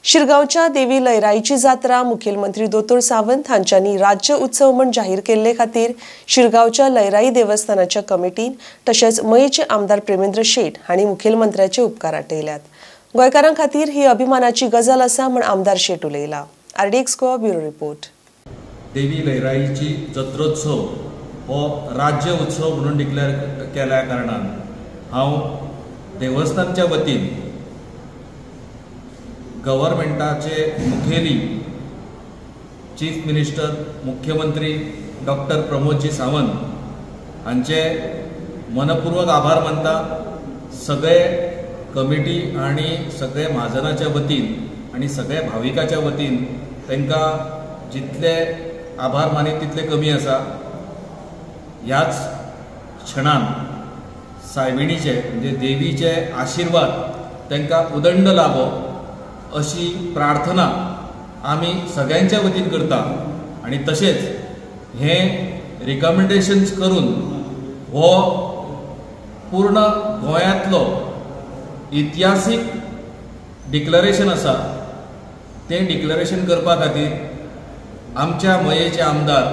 शिरगांवच्या देवी लयराईची जात्रा मुखेलमंत्री दोतोर सावंत हांच्यांनी राज्य उत्सव म्हूण जाहीर केल्ले खातीर शिरगांवच्या लयराई देवस्थानाच्या कमिटीन तशेंच मयेचे आमदार प्रेमेंद्र शेट हांणी मुखेलमंत्र्याचे उपकार आटयल्यात। गोंयकारां खातीर ही अभिमानाची गजाल आसा म्हूण आमदार शेट उलयला। RDX Goa bureau report. देवी लयराईची जत्रोत्सव हो राज्य उत्सव म्हणून डिक्लेअर केल्या कारणान हांव देवस्थानच्या वतीन गव्हर्मेंटाचे मुखेली चीफ मिनिस्टर मुख्यमंत्री डॉक्टर प्रमोदजी सावंत हांचे मनपूर्वक आभार मानता। सगळे कमिटी आणि सगळे म्हाजनाच्या वतीन आणि सगळे भाविकाच्या वतीन तांकां जितले आभार मानीत तितले कमी आसा। ह्याच क्षणान सायबिणीचे म्हणजे देवीचे आशिर्वाद तांकां उदंड लाभो अशी प्रार्थना आमी सगळ्यांच्या वतीन करता आणि तशेंच हे रिकमेंडेशन्स करून हो पूर्ण गोंयांतलो इतिहासीक डिक्लरेशन आसा तें डिक्लरेशन करपा खातीर आमच्या मयेचे आमदार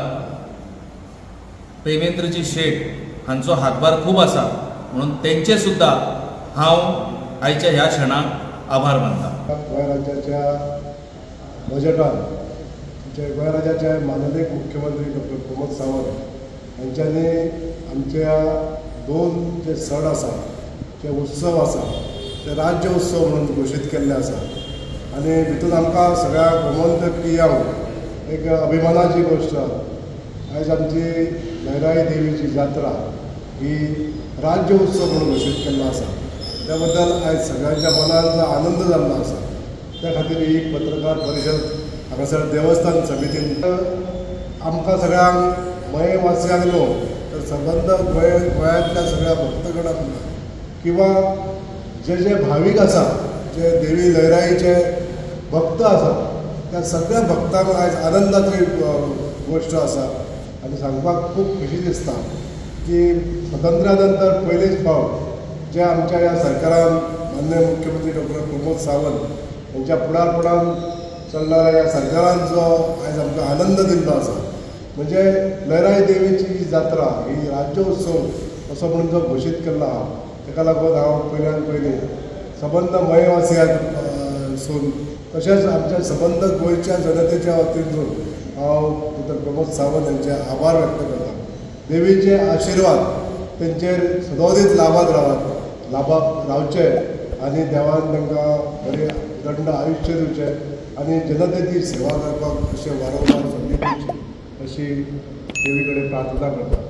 प्रेमेंद्रजी शेट हांचो हातभार खूब आसा म्हणून तेंचे सुद्दां हांव आयच्या ह्या क्षणाक आभार मानता। गोंय राज्याच्या बजेटान गोंय राज्याचे माननीय मुख्यमंत्री डॉक्टर प्रमोद सावंत हांच्यांनी आमच्या दोन जे सण आसा जे उत्सव आसा ते राज्य उत्सव म्हणून घोशीत केल्ले आसा आनी भितून आमकां सगळ्या गोमंतकीयांक एक अभिमानाची गोश्ट आयज आमची लयराई देवीची जात्रा ही राज्य उत्सव म्हणून घोशीत केल्लो आसा। त्या बद्दल आयज सगळ्यांच्या मनान जो आनंद जाल्लो आसा त्या खातीर ही पत्रकार परिशद हांगासर देवस्थान समितीन आमकां सगळ्यांक मये वासियांक न्हू तर सबंद गोंयांतल्या सगळ्या भक्तगणांक किंवा जे जे भावीक आसा जे देवी लयराईचे भक्त आसा त्या सगळ्या भक्तांक आयज आनंदाची गोश्ट आसा आनी सांगपाक खूब खुशी दिसता की स्वतंत्र्या नंतर पयलेच फावट जे आमच्या ह्या सरकारान माननीय मुख्यमंत्री डॉक्टर प्रमोद सावंत यांच्या फुडारपणान चलणाऱ्या ह्या सरकारान जो आयज आमकां आनंद दिल्लो आसा म्हणजे लयराई देवीची ही जात्रा ही राज्य उत्सव असो म्हणून जो घोशीत केल्लो आहा ताका लागून हांव पयल्यान पयलीं सबंद मयेवासियांक सून तशेंच आमच्या सबंद गोंयच्या जनतेच्या वतीनसून हांव डॉक्टर प्रमोद सावंत यांचे आभार व्यक्त करता। देवीचे आशिर्वाद तेंचेर सदोदीत लाभात रावात लाभाक रावचे आनी देवान तांकां बरें दंड आयुश्य दिवचें आनी जनतेची सेवा करपाक अशें वारंवार संदी दिवची अशी देवी कडेन प्रार्थना करता।